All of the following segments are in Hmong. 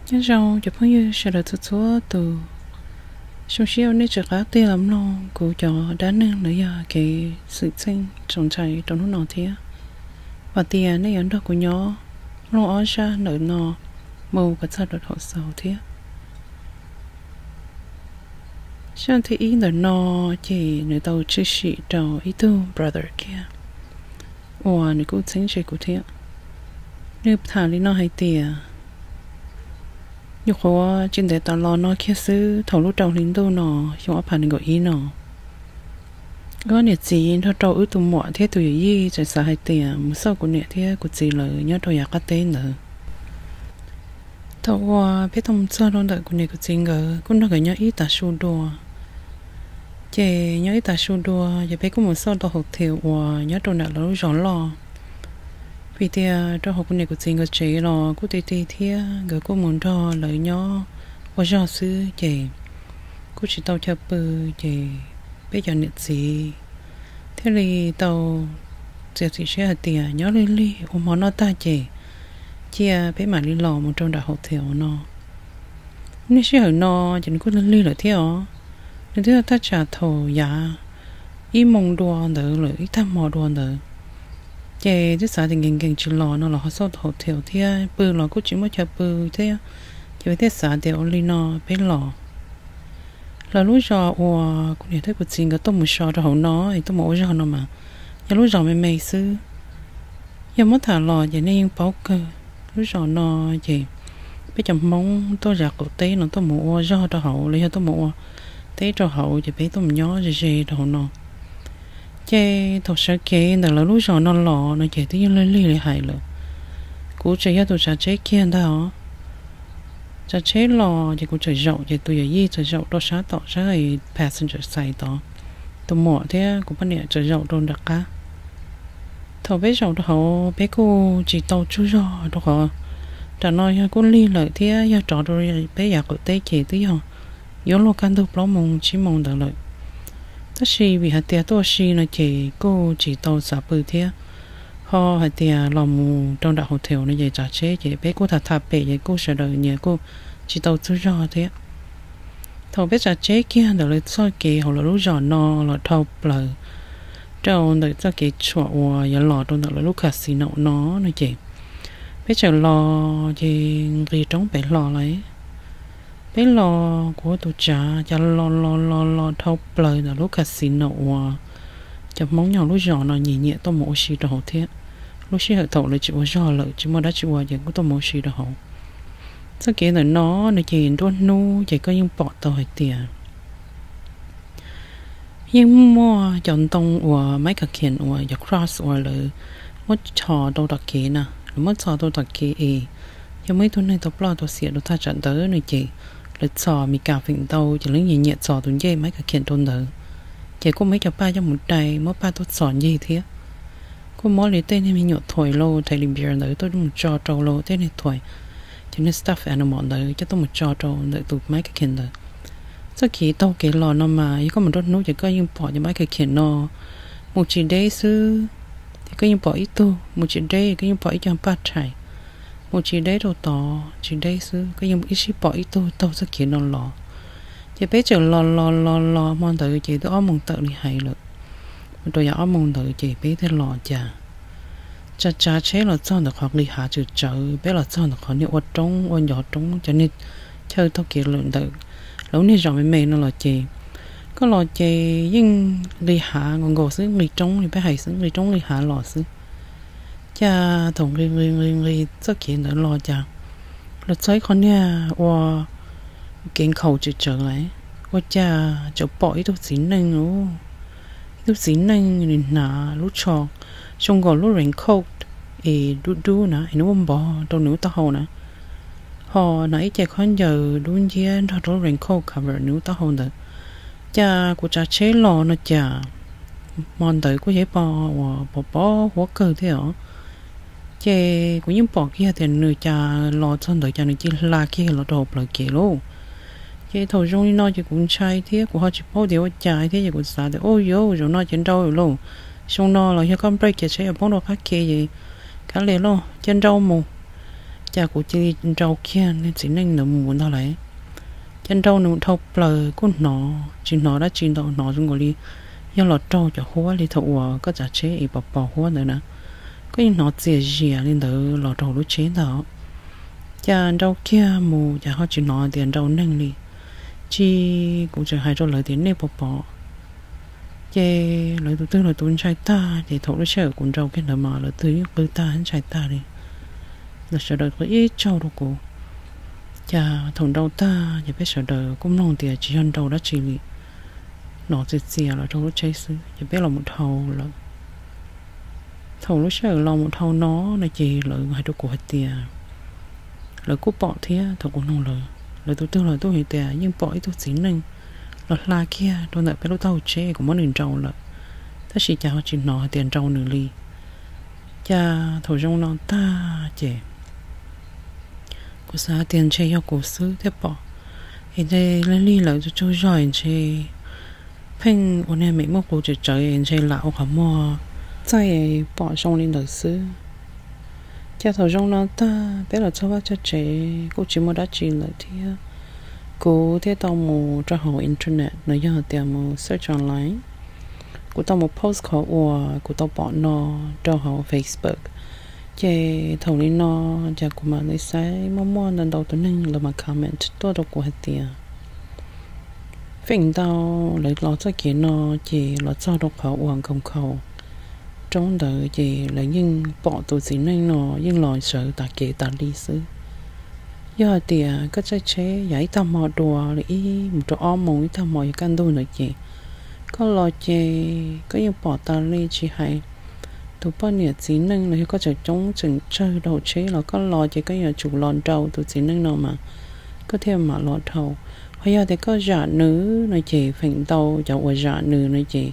Nyob zoo cov phooj ywg sawv daws txhua txhua tus, zoo siab uas nej tseem rov qab tig los mloog kuv cov dab neeg los yog kev xwm txheej txaus ntshai rau hnub no thiab. Vam tias nej yuav nrog kuv nyob mloog ob zaj ntawm no mus kom txog rau thaum xaus thiab. Zaj thib ib ntawm no ces nws tau tshwm sim rau ib tug brother kiag uas nws kuj txheeb ze kuv thiab. Nws tham li no hais tias, nyuam qhuav tsis ntev tas los no kiag xwb, thaum lub rau hli ntuj no, xyoo ob phav nees nkaum ib no, wb niam txiv nrog rau wb tus muam thiab tus yawm yij tseem xav hais tias mus xauj kuv niam thiab kuv txiv lawv nyob rau yav qab teb ntawd. Thaum uas peb tau mus txog rau ntawm kuv niam kuv txiv nkawd kuj nrog nkawd nyob ib tav su dua. Ces nyob ib tav su dua ces peb kuj mus xauj tau hotel uas nyob rau nram lawv lub zos loj. Vim tias rau hauv kuv niam kuv txiv nkawd tsev los kuj ti ti thiab, nkawd kuj mus nrog lawv nyob ua zog xwb ces kuj tsis tau chaw pw. Ces peb cov niam txiv thiaj li tau txiav txim siab hais tias nyob lig lig ua hmo noj tag ces cia peb mam li los mus rau nram hotel no. Niaj sij hawm no ces nws kuj lig lig lawm thiab os. Nws twb yog thaj tsam thaum yav ib moos dua ntawd lawm, ib tag hmo dua ntawd. Ces twb xav tias nkees nkees tsis los no los ho xauj tau hotel thiab, pw los kuj tsis muaj chaw pw thiab, ces peb thiaj xav tias ua li no peb los. Lawv lub zos uas kuv niam thiab kuv txiv nkawd tuaj mus so rau hauv no es tuaj mus ua zog no mas yog lub zos me me xwb. Yog muab tham los ces nej yeej paub kawg, lub zos no ces peb cov Hmoob tuaj zam qaum teb no tuaj mus ua zog rau hauv los yog tuaj mus ua teb rau hauv ces peb tuaj mus nyob ze ze rau hauv no. Ces thaum sawv kev ntawm lawv lub zos no los no ces twb yeej lig lig li hais lawm. Kuv tseem yog tus tsav tsheb kiag ntag os. Tsav tsheb los ces kuv tseem zaum ces tus yawm yij tseem zaum rau sab tom sab passenger side tod, tus muam thiab kuv poj niam tseem zaum rau nram qab. Thaum peb zaum rau hauv peb kuj tsis tau tsaug zog rau qhov nram no yog kuj lig lawm thiab yog rov rau peb yav qaum teb ces twb yog yuav luag kaj ntug plaub moos tsib moos ntawd lawm. Tab sis vim hais tias tuaj ua si no ces kuj tsis tau xav pw thiab, ho hais tias los mus rau nram hotel no ces tsav tsheb ces peb kuj tham tham pem ces kuj sawv daws nyias kuj tsis tau tsaug zog thiab. Thaum peb tsav tsheb kiag ntawm lawv txoj kev hauv lawv lub zos no los dhau plaws rau ntawm txoj kev tshuam uas yuav los rau ntawm lawv lub casino no no ces peb tseem los ces nqis roob pem hlo lawm. Peb los kuv tus tsav cas los los los los dhau plaws ntawm lub casino uas cov Hmoob nyob hauv lub zos no nyiam nyiam tuaj mus ua si rau hauv thiab. Lub sij hawm thaum lawv tsis ua zog lawm tsis muaj dab tsi ua ces kuj tuaj mus ua si rau hauv. Txoj kev ntawm no no ces nruab hnub ces koj yeej pom tau hais tias yeej muaj cov ntoo uas Michael Caine uas cov cross uas lawv muab txhos rau tom kev na, lawv muab txhos rau tom kev es yog muaj ib tug neeg tau ploj tau xiam rau thaj tsam ntawd no ces lawv txhos Meskas feem ntau ces lawv nyiam nyiam txhos tus ncej Michael Caine rau ntawd. Ces kuj muaj ib co paj coj mus dai, muab paj tuaj txhos ncig thiab. Kuj muab li tej niag me nyuam toy lauj, teddy bear ntawd tuaj mus tso rau lauj, tej niag toy, cov niag stuffed animal ntawd coj tuaj mus tso rau ntawm tus Michael Caine ntawd. Txoj kev taug kev los no mas yog koj mus nruab hnub ces koj yeej pom cov Michael Caine no mus tsis deb xwb, ces koj yeej pom ib tug, mus tsis deb koj yeej pom ib co paj rhais, mus tsis deb rau tod tsis deb xwb koj yeej ib sij pom ib tug taug txoj kev no los. Ces peb tseem los los los los hmo ntawd ces twb ob moos tawm li hais lawm, mus rau yav ob moos ntawd ces peb thiaj los cas tsav tsav tsheb los txog ntawm qhov nqis hav tsawv tsawv, peb los txog ntawm qhov niag ua roob ua ncov roob cov niag chaw taug kev lawm ntawm lawv niag zos me me no los ces koj los ces yeej nqis hav nkaus nkaus xwb, nqis roob li peb hais xwb, nqis roob nqis hav los xwb. Cas thaum nqis nqis nqis nqis txoj kev ntawd los cas los txog ib qho niag ua kev nkhaus tsawv tsawv lawm, ua cas tseem pom ib tug txiv neej, ib tug txiv neej nws hnav lub tsho zoo nkaus lub raincoat es dub dub na es nws muaj npov rau nws lub taub hau na, ho hnav ib ce khaub ncaws dub nciab nrog rau lub raincoat cover nws lub taub hau ntawd. Cas kuv tsav tsheb los no cas hmo ntawd kuj yog ib hmo uas pos pos huab kawg thiab os. Ces kuv yeej pom kiag tias nws cas los txog ntawd cas nws cia li hla kiag los rau hauv plawv kev lauj. Ces thaum zoo li no ces kuv ntshai thiab kuv ho tsis paub tias ua cas thiab ces kuv xav tias, u, yuav zaum no ces nrau lawm lauj, xyoo no los yog koj brake kiag tsheb yuav poob rau qab ke ces kav liam lauj, cia nrau mus. Cas kuv cia li nrau kiag niag txiv neej ntawd mus ntag lauj. Ces nrau nws mus dhau plaws kuj hnov tsis hnov dab tsi ntau, hnov zoo nkaus li yog los raug cov huab li thaum uas koj tsav tsheb es pos pos huab ntawd na, koj yeej hnov txias zias li ntawd los rau lub tsheb ntag. Cas nrau kiag mus cas ho tsis hnov tias nrau neeg li, tsis, kuv tseem hais rau lawv tias nej puas pom. Ces lawv tus twg los tus ntshai tag, ces thaum lub sij hawm kuv nrau kiag ntawd mas lawv twb yeej qw tag ntshai tag li. Lawv sawv daws qw ib tsaug rau kuv. Cas thaum nrau tag ces peb sawv daws kuj mloog tias tsis yog nrau dab tsi li, hnov txias txias los rau lub tsheb xwb, ces peb los mus dhau lawm. Thaum lub sij hawm los mus dhau no no ces lawv hais rau kuv hais tias lawv kuj pom thiab. Thaum kuv nug lawv, lawv tus twg los tus hais tias yeej pom ib tug txiv neej los hla kiag rau ntawm peb lub taub hau tsheb, kuv muab nws nrau lawm, tab sis cas ho tsis hnov hais tias nrau nws li. Cas thaum zoo no tag ces kuv xav tias ntshe yog kuv xwb thiaj pom, es ntshe lig lig lawv tsaug tsaug zog es ntshe pheej ua niag mem muaj qus tsawv tsawv es ntshe lam ua qhov muag txaij pom zoo li ntawd xwb. Ces thaum zoo no tag peb los txog vaj txog tsev kuj tsis muaj dab tsi lawm thiab. Kuv thiaj tau mus rau hauv internet no, yog tias mus search online. Kuv tau mus post qhov uas kuv tau pom no rau hauv Facebook. Ces thaum li no ces kuv mam li saib muaj muaj ntau ntau tus neeg lawv mam comment tuaj rau kuv hais tias feem ntau lawv los txoj kev no ces los txog rau qhov uas nkoos khaus roob ntawd ces lawv yeej pom tus txiv neej no yeej los sawv tas kev tas li xwb. Yog hais tias koj caij tsheb yav ib tag hmo dua li ib mus rau ob moos ib tag hmo yog kaj ntug ntawd ces koj los ces koj yeej pom tas li, tsis hais tus poj niam txiv neej los yog koj tseem coob tseem tsawg rau hauv tsheb los koj los ces koj yuav tsum los nrau tus txiv neej no mas koj thiaj mam los dhau. Ho yog tias koj zam nws no ces feem ntau cov uas zam nws no ces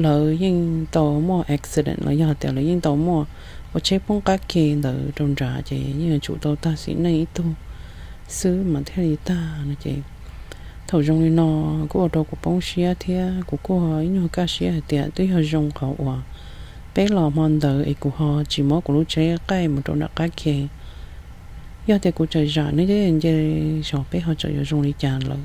lawv yeej tau muaj accident los yog tias lawv yeej tau muaj ua tsheb poob qab ke ntawd rau nrad ces yeej yuav tsum tau tag sim neej ib tug xwb mas thiaj li tag no ces thaum zoo li no kuj ua rau kuv poob siab thiab kuv kuj ho ib nyuag kaj siab hais tias twb yog zoo qhov uas peb los hmo ntawd es kuv ho tsis muab kuv lub tsheb qaij mus rau nram qab ke. Yog tias kuv tseem zam nws ces nce zog peb ho tseem yuav zoo li cas lawm.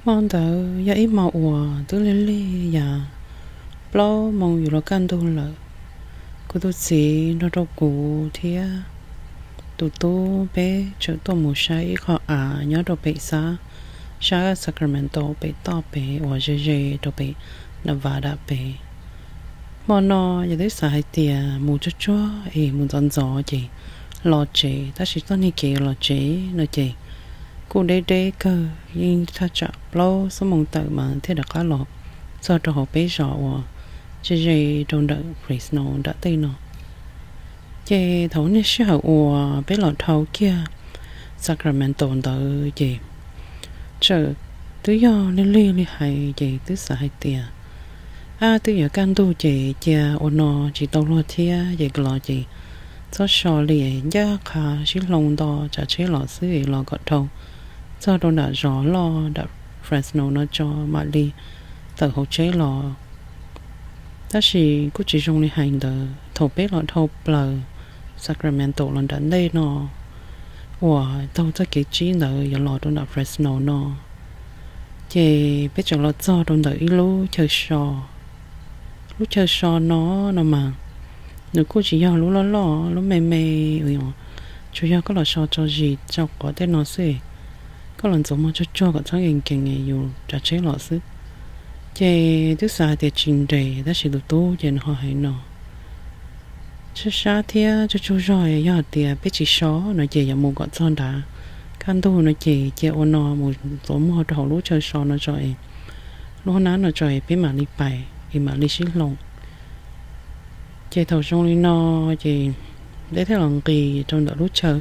Hmo ntawd yog ib hmo uas twb lig lig yam plaub moos yuav luag kaj ntug lawm. Kuv tus txiv nrog rau kuv thiab tus tub peb tseem tuaj mus saib ib qho av nyob rau pem xab, sab Sacramento pem toj pem uas ze ze rau pem Nevada pem. Hmo no yog twb xav hais tias mus tsuag tsuag es mus ntxov ntxov ces los tsev, tab sis txoj niag kev los tsev no ces kuj deb deb kawg, yeej thaj tsam plaub xuab moos tawm mas thiaj rov qab los txog rau hauv peb zos uas ze ze rau nram Fresno nram tej no. Ces thaum niag sij hawm uas peb los dhau kiag Sacramento ntawd ces txawm twb yog lig lig li hais ces twb xav hais tias ab twb yuav kaj ntug ces cia ua no tsis tau luag thiab ces los ces txhob so li, ncaj qha sib hloov nto tsav tsheb los xwb es los kom dhau txog rau nram zos loj nram Fresno no tso mam li tawm hauv tsheb los. Tab sis kuj tsis zoo li hais ntawd, thaum peb los dhau plaws Sacramento los nram ntej no uas taug txoj kev tsib ntawd yuav los rau nram Fresno no ces peb tseem los txog rau ntawm ib lub chaw so. Lub chaw so no no mas nws kuj tsis yog lub loj loj, lub me me, tsuas yog koj los so tso zis tso quav tej no xwb, koj los ntxuav muag tsuag tsuag kom txhob nkees nkees yus tsav tsheb los xwb. Ces twb xav hais tias tsis nres tab sis tus tub ces nws ho hais no, sab sab thiab tsuag tsuag zog, yog hais tias peb tsis so no ces yuav mus kom txog nrad kaj ntug no ces cia ua no mus ntxuav muag rau hauv lub chaw so no tso es, lub hoob nab no tso es peb mam li pais es mam li sib hloov. Ces thaum zoo li no ces peb thiaj los nqis rau ntawm lub chaw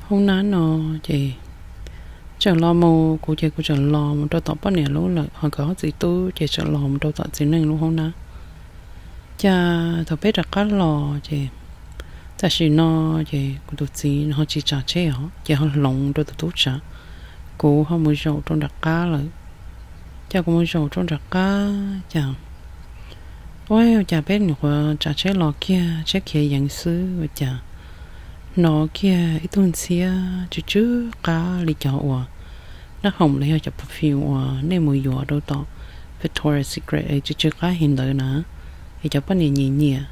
hoob nab no ces tseem los mus, kuv ces kuv tseem los mus rau tom poj niam lub lawm, ho nkawd ob txiv tub ces tseem los mus rau tom txiv neej lub hoob nab. Cas thaum peb rov qab los ces tam sim no ces kuv tus txiv nws ho tsis tsav tsheb os, ces ho hloov rau tus tub tsav. kuv ho mus zaum rau nram qab lawm. Ces kuv mus zaum rau nram qab ces, ua cas peb nyuam qhuav tsav tsheb los kiag, tsheb khiav yeev xwb, ua cas hnov kiag ib tug ntxhiab tsw tsw qab li cov uas nab hoom los yog cov perfume uas nej mus yuav rau tom Victoria's Secret es tsw tsw qab heev ntawd na, es cov poj niam nyiam nyiam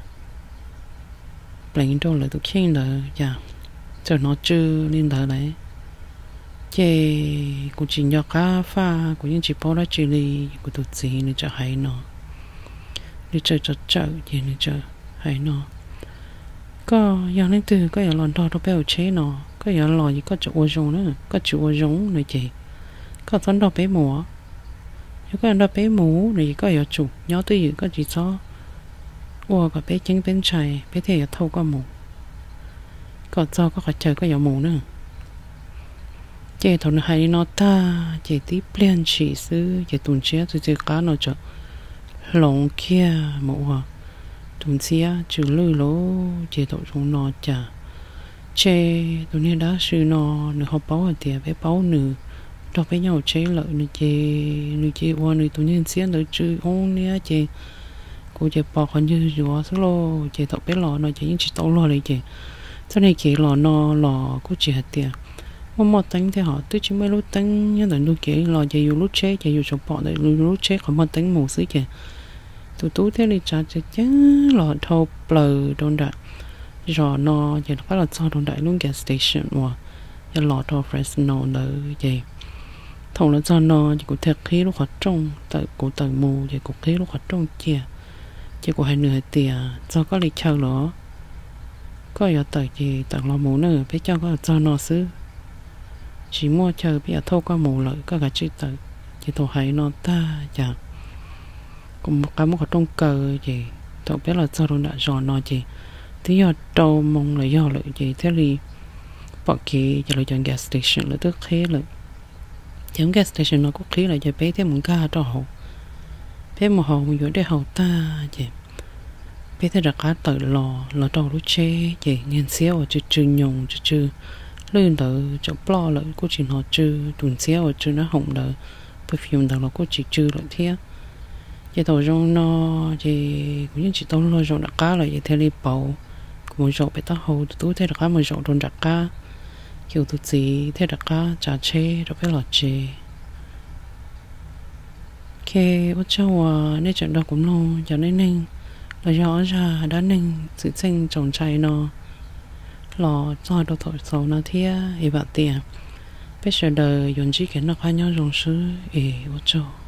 pleev rau lawv tus kheej ntawd, cas txawm hnov tsw li ntawd lawm. Ces kuv tsis nco qab faj, kuv yeej tsis paub dab tsi li. Kuv tus txiv nws txawm hais no, nws txawm tsawm tsawm ces nws txawm hais no, koj yog leej twg koj yuav los nrog rau peb hauv tsheb no? Koj yuav los ces koj tseem ua zoo na, koj tsis ua zoo no ces koj txhob nrog peb mus. Yog koj yuav nrog peb mus no ces koj yuav tsum nyob twj ywm, koj tsis txhob ua kom peb ceeb peb ntshai, peb thiaj yuav thauj koj mus kom txog koj qhov chaw koj yuav mus na. Ces thaum nws hais li no tag ces tib pliag ntshis xwb ces tus ntxhiab tsw tsw qab no txawm hloov kiag mus ua tus ntxhiab tsw lwj lawm. Ces thaum zoo no cas, ces tus niag dab tswv no nws ho paub hais tias peb paub nws nrog peb nyob hauv tsheb lawm no ces nws cia li ua nws tus niag ntxhiab ntawd tsw ub niab ces kuv ces pom qhov ncauj yuav xwb lauj. Ces thaum peb los no ces yeej tsis tau luag li ces txoj niag kev los no los kuj tsis hais tias muaj muaj teeb thiab, ho twb tsis muaj ib lub teeb. Nyob ntawm ntug kev los ces yus lub tsheb ces yus tsuas pom ntawm yus lub tsheb qhov muag teeb mus xwb ces tus tub thiaj li tsav tsev ceev los dhau plaws rau nram zos no ces rov qab los txog rau nram ib lub gas station uas yog los rau Fresno ntawd ces thaum los txog no ces kuv thiaj qhib lub qhov rooj, tawm kuv tawm mus ces kuv qhib lub qhov rooj cia. Ces kuv hais nws hais tias, txog koj li chaw los, koj yuav tawm ces tawm los mus na, peb coj koj txog no xwb, tsis muaj chaw peb yuav thauj koj mus lawm, koj kav tsij tawm. Ces thaum hais no tag ces kuv mus qab muab qhov rooj kaw ces thaum peb los txog rau nram zos no ces twb yog rau moo los yog lawm ces thiaj li pom kev ces lawv cov gas station lawv twb qhib lawm. Ces lub gas station no kuj qhib lawm ces peb thiaj mus nkag rau hauv, peb mus hauv mus yuav dej haus tag ces peb thiaj rov qab tawm los, los rau hauv lub tsheb ces niag ntxhiab uas tsw tsw nyoos tsw tsw lwj ntawd txawm ploj lawm, kuj tsis hnov tsw, tus ntxhiab uas tsw nab hoom ntawd, perfume ntawd los kuj tsis tsw lawm thiab. Ces thaum zoo no ces kuv yeej tsis tau luag zaum nram qab lawm ces thiaj li pauv, kuv mus zaum pem taub hau, tus tub thiaj rov qab mus zaum rau nram qab, ces kuv tus txiv thiaj rov qab tsav tsheb rau peb los tsev. Ok, ua tsaug uas nej tseem nrog kuv mloog cov neej neeg los yog ob zaj dab neeg txwm txheej txaus ntshai no los txog rau thaum xaus no thiab, es vam tias peb sawv daws yuav ntsib kev noj qab nyob zoo xwb es ua tsaug.